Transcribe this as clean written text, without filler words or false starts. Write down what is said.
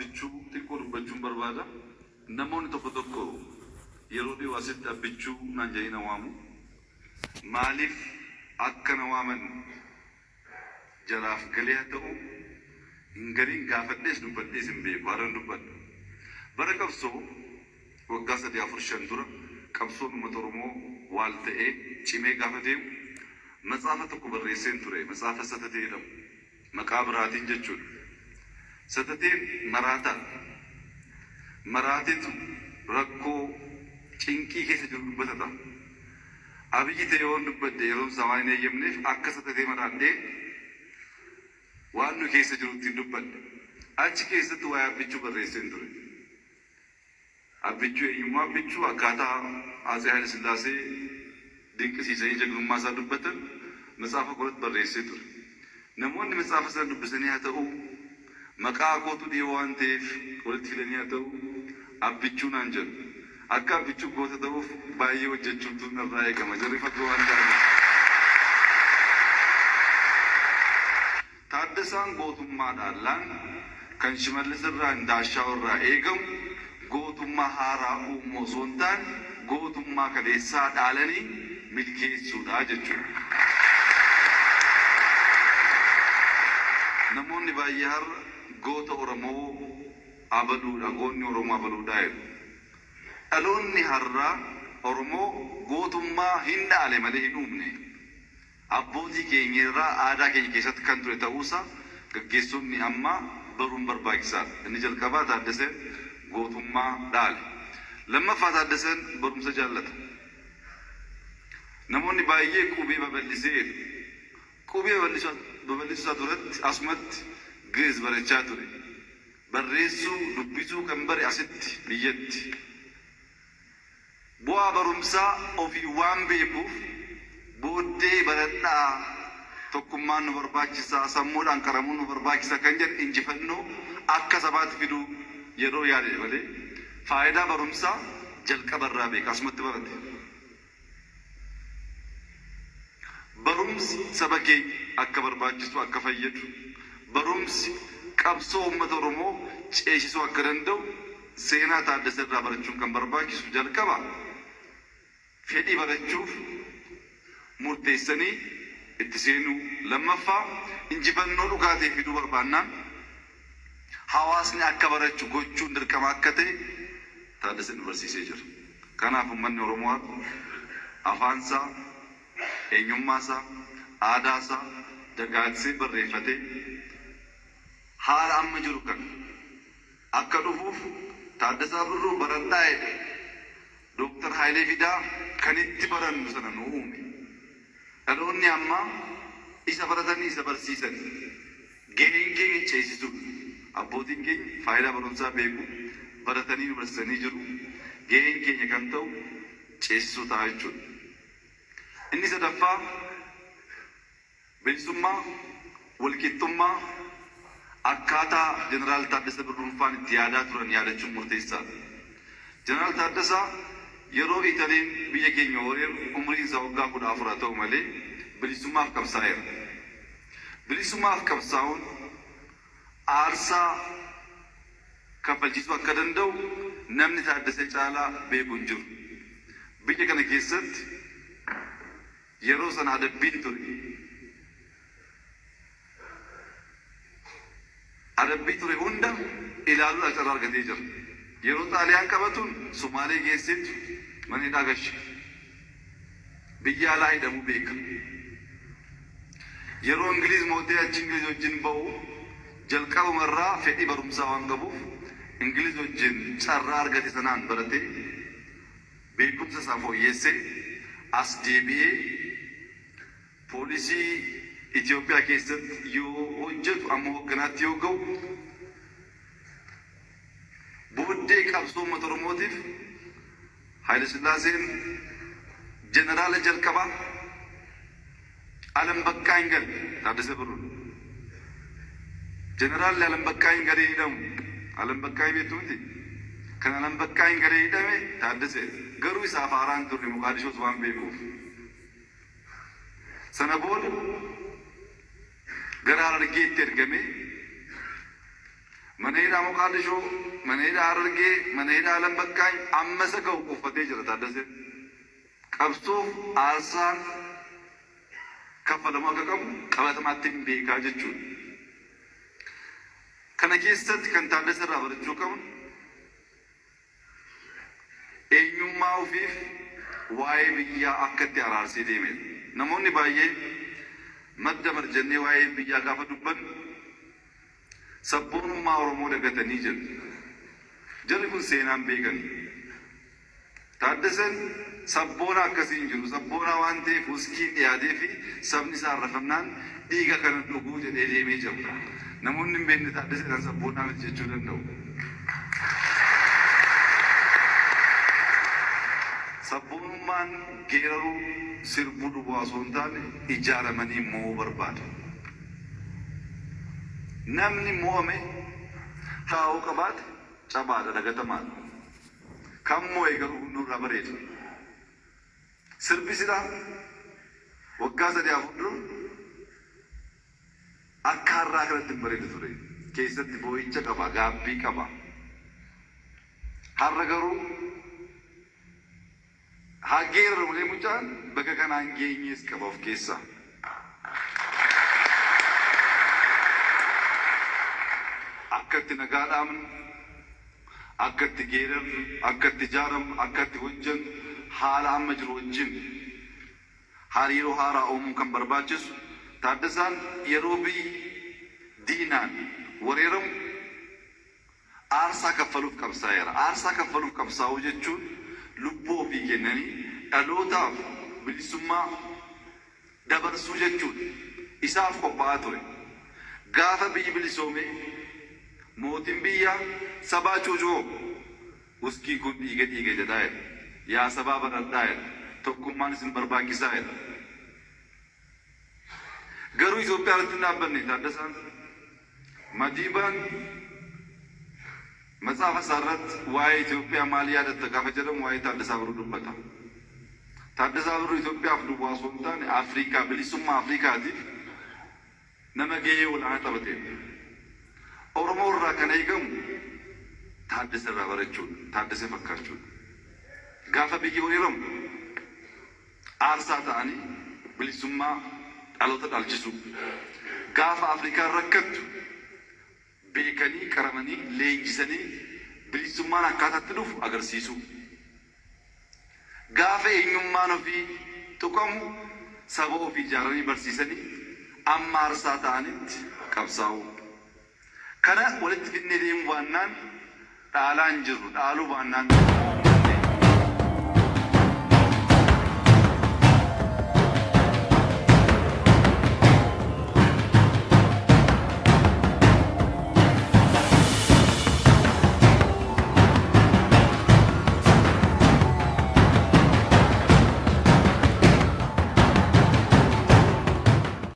Abbichuu xiqqoo dubbachuun barbaada. Namoonni tokko tokko yeroo dhiyoo asitti Abbichuu naan jedhanii na waamu. Maaliif akka na waaman jaraaf galee haa ta'u hin galiin gaafadhees dubbadhees hin beeku. Har'an dubbadha. Bara qabsoo waggaa 3, 4, 5 dura qabsoon uummata Oromoo waal ta'ee cimee gaafa deemu matsaafa tokko barreesseen ture. Matsaafa Satatee jedhamu. Maqaa biraatiin jechuudha. Satateen maraataadha. Maraatetu rakkoo cinqii keessa jiru dubbata ta'a. Abiyyi ta'ee yoon dubbadhe yeroon isaa waan hin eeyyamneef akka satatee maraadhee waan nu keessa jiru ittiin dubbadhe. Achi keessatti waa'ee Abbichuu barreesseen ture. Abbichuu eenyummaa Abbichuu akkaataa Atsee Haayile Sillaasee dinqisiisanii jagnummaa isaa dubbatan matsaafa koorratti barreessee ture. Namoonni matsaafa sana dubbisanii haa ta'uu, maqaa kootu dhiyoo waan ta'eef walitti fidanii haa ta'uu Abbichuu naan jedhu. Akka Abbichuu goota ta'uuf baay'ee hojjechuutu narraa eegama. Jarri fagoo waan ta'aniif. Taaddasaan gootummaa dhaallaan kan Shimallis irraa Indaashaaw irraa eegamu gootummaa haaraa uumuu osoo hin taane gootummaa kaleessaa dhaalanii milkeessuudha jechuudha. Namoonni baay'ee har'a goota Oromoo abaluudha, goonni Oromoo abaluudha jedhu. Dhaloonni har'aa Oromoo gootummaa hin dhaale malee hin uumne. Abbootii keenya irraa aadaa keenya keessatti kan ture ta'uusaa gaggeessonni ammaa baruun barbaachisaadha. Inni jalqabaa Taaddaseen gootummaa dhaale. Lammaffaa Taaddaseen barumsa jaallata. Namoonni baay'ee qubee babal'isee jedhu. Qubee babal'isuusaa duratti asumatti Gi'iz barachaa ture. Barreessuu, dubbisuu kan bare asitti, biyyatti. Bu'aa barumsaa ofii waan beekuuf booddee baradhaa, tokkummaan nu barbaachisa, sammuudhaan qaramuun nu barbaachisa kan jedhe injifannoo akka sabaatti fiduu yeroo yaade malee faayidaa barumsaa jalqabarraa beeka, asumatti barate. Barumsi saba keenya akka barbaachisu, akka fayyadu, barumsi qabsoo uummata Oromoo ceesisuu akka danda'u seenaa Taaddasee irraa barachuun kan barbaachisu jalqaba fedhii barachuuf murteessanii itti seenuu, lammaffaa injifannoo dhugaa ta'e fiduu barbaannaan hawaasni akka barachu gochuun dirqama akka ta'e Taaddaseen nu barsiisee jira. Kanaaf uummanni Oromoo har'a afaan isaa, eenyummaa isaa, aadaa isaa dagaagsee barreeffatee haala amma jiru kana akka dhufuuf Taaddasaa Birruu baradhaa jedhe Dooktar Hayilee Fidaa kan itti barannu sana nu uume. Dhaloonni ammaa isa baratanii isa barsiisani. Gaheen keenya ceesisuudha. Abbootiin keenya faayidaa barumsaa beeku, baratanii nu barsiisanii jiru. Gaheen keenya kan ta'u ceesisuu ta'a jechuudha. Inni sadaffaa bilisummaa, walqixxummaa akkaataa Jeneraal Taaddasa Birruunfaan itti yaadaa turan yaadachuun murteessaadha. Jeneraal Taaddasaa yeroo Italiin biyya keenya weeraru umriin isaa waggaa 14 haa ta'u malee bilisummaaf qabsaa'eera. Bilisummaaf qabsaa'uun aarsaa kaffalchiisuu akka danda'u namni Taaddasee caalaa beeku hin jiru. Biyya kana keessatti yeroo sana adabbiin ture. Adabbii ture hunda ilaaluudhaaf carraa argatee jira. Yeroo Xaaliyaan qabatuun Sumaalee geesseetu mana hidhaa gashe. Biyya alaa hidhamuu beeka. Yeroo Ingiliiz mootee achi Ingiliiz wajjin ba'u jalqabuma irraa fedhii barumsaa waan qabuuf Ingiliiz wajjin carraa argate sanaan baratee beekumsa isaa fooyyeessee as deebi'ee Poolisii Itoophiyaa keessatti yoo hojjetu amma hogganaatti yoo ga'u booddee qabsoo uummata Oromootiif Hayilasillaaseen jeneraala jalqabaa Alam Baqqaany gale Taaddasee Birruun. Jeneraalli Alam Baqqaany galee hidhamu. Alam Baqqaany beektu miti? Kan Alam Baqqaany galee hidhame Taaddasee. Garuu isaaf haaraa hin turre Moqaadishoos waan beekuuf. Sana booda gara Harargeetti ergamee Mana hidhaa Moqaadishoo, mana hidhaa Harargee, mana hidhaa Alam Baqqaany amma isa ga'u uffatee jira Taaddaseen. Qabsoof aarsaan kaffalamuu akka qabu qabatamaatti hin beekaa jechuudha. Kana keessatti kan Taaddasa irraa barachuu qabnu eenyummaa ofiif waa'ee biyyaa akka itti araarsee deemedha. Namoonni baay'ee madda marjannee waa'ee biyyaa gaafa dubbannu sabboonummaa Oromoo dagatanii jedhu. Jarri kun seenaan beekani. Taaddaseen sabboona akkasii hin jiru. Sabboonaa waan ta'eef wuskiin dhiyaatee fi sabni isaa arrafamnaan dhiiga kana dhuguu jedhee deemee jira. Namoonni hin beekne Taaddaseedhaan sabboonaa miti jechuu danda'u. Sabboonummaan geeraruu sirbuu duwwaa osoo hin taane ijaaramanii mo'uu barbaada. Namni mo'ame taa'uu qabaate cabaadha, dagatamaadha. Kan mo'e garuu hunduu irraa bareeda. Sirbi silaa waggaa 3 4 dura akka har'aa kanatti hin bareedu ture. Keessatti boo'icha qaba, gaabbii qaba. Har'a garuu haa geeraru malee mucaan baga kanaan geenyees qaba of keessaa. Akka itti nagaa dhaabnu, akka itti geerarru, akka itti ijaaramnu, akka itti hojjennu, haala amma jiru wajjin hariiroo haaraa uumuun kan barbaachisu. Taaddasaan yeroo biyyi diinaan wareeramu aarsaa kaffaluuf qabsaa'eera. Aarsaa kaffaluuf qabsaa'uu jechuun lubbuu ofii kennanii dhalootaaf bilisummaa dabarsuu jechuudha. Isaaf qophaa'aa ture. Gaafa biyyi bilisoomee mootiin biyyaa sabaa cuucuu wuskiin kun dhiiga dhiiga jedhaa jedha. Yaa sabaa baradhaa jedha. Tokkummaan isin barbaachisaa jedha. Garuu Itoophiyaa irratti hin dhaabbanne Taaddasaan. Madiibaan matsaafa isaa irratti waa'ee Itoophiyaa maal yaadatta gaafa jedhamu waa'ee Taaddasaa Birruu dubbata. Taaddasaa Birruu Itoophiyaaf duwwaa osoo hin taane Afrikaa, bilisummaa Afrikaatiif nama gahee olaanaa taphateedha. Oromoo irraa kan eegamu Taaddasa irraa barachuudha. Taaddasa fakkaachuudha. Gaafa biyyi weeraramu aarsaa ta'anii bilisummaa dhaloota dhalchisuu. Gaafa Afrikaan rakkattu beekanii, qaramanii, leenjisanii bilisummaan akkaataatti dhufu agarsiisuu. Gaafa eenyummaan ofii tuqamu saba ofii ijaaranii barsiisanii amma aarsaa ta'anitti qabsaa'uu. Kana walitti fidnee deemuu baannaan dhaalaa hin jirru, dhaaluu baannaan.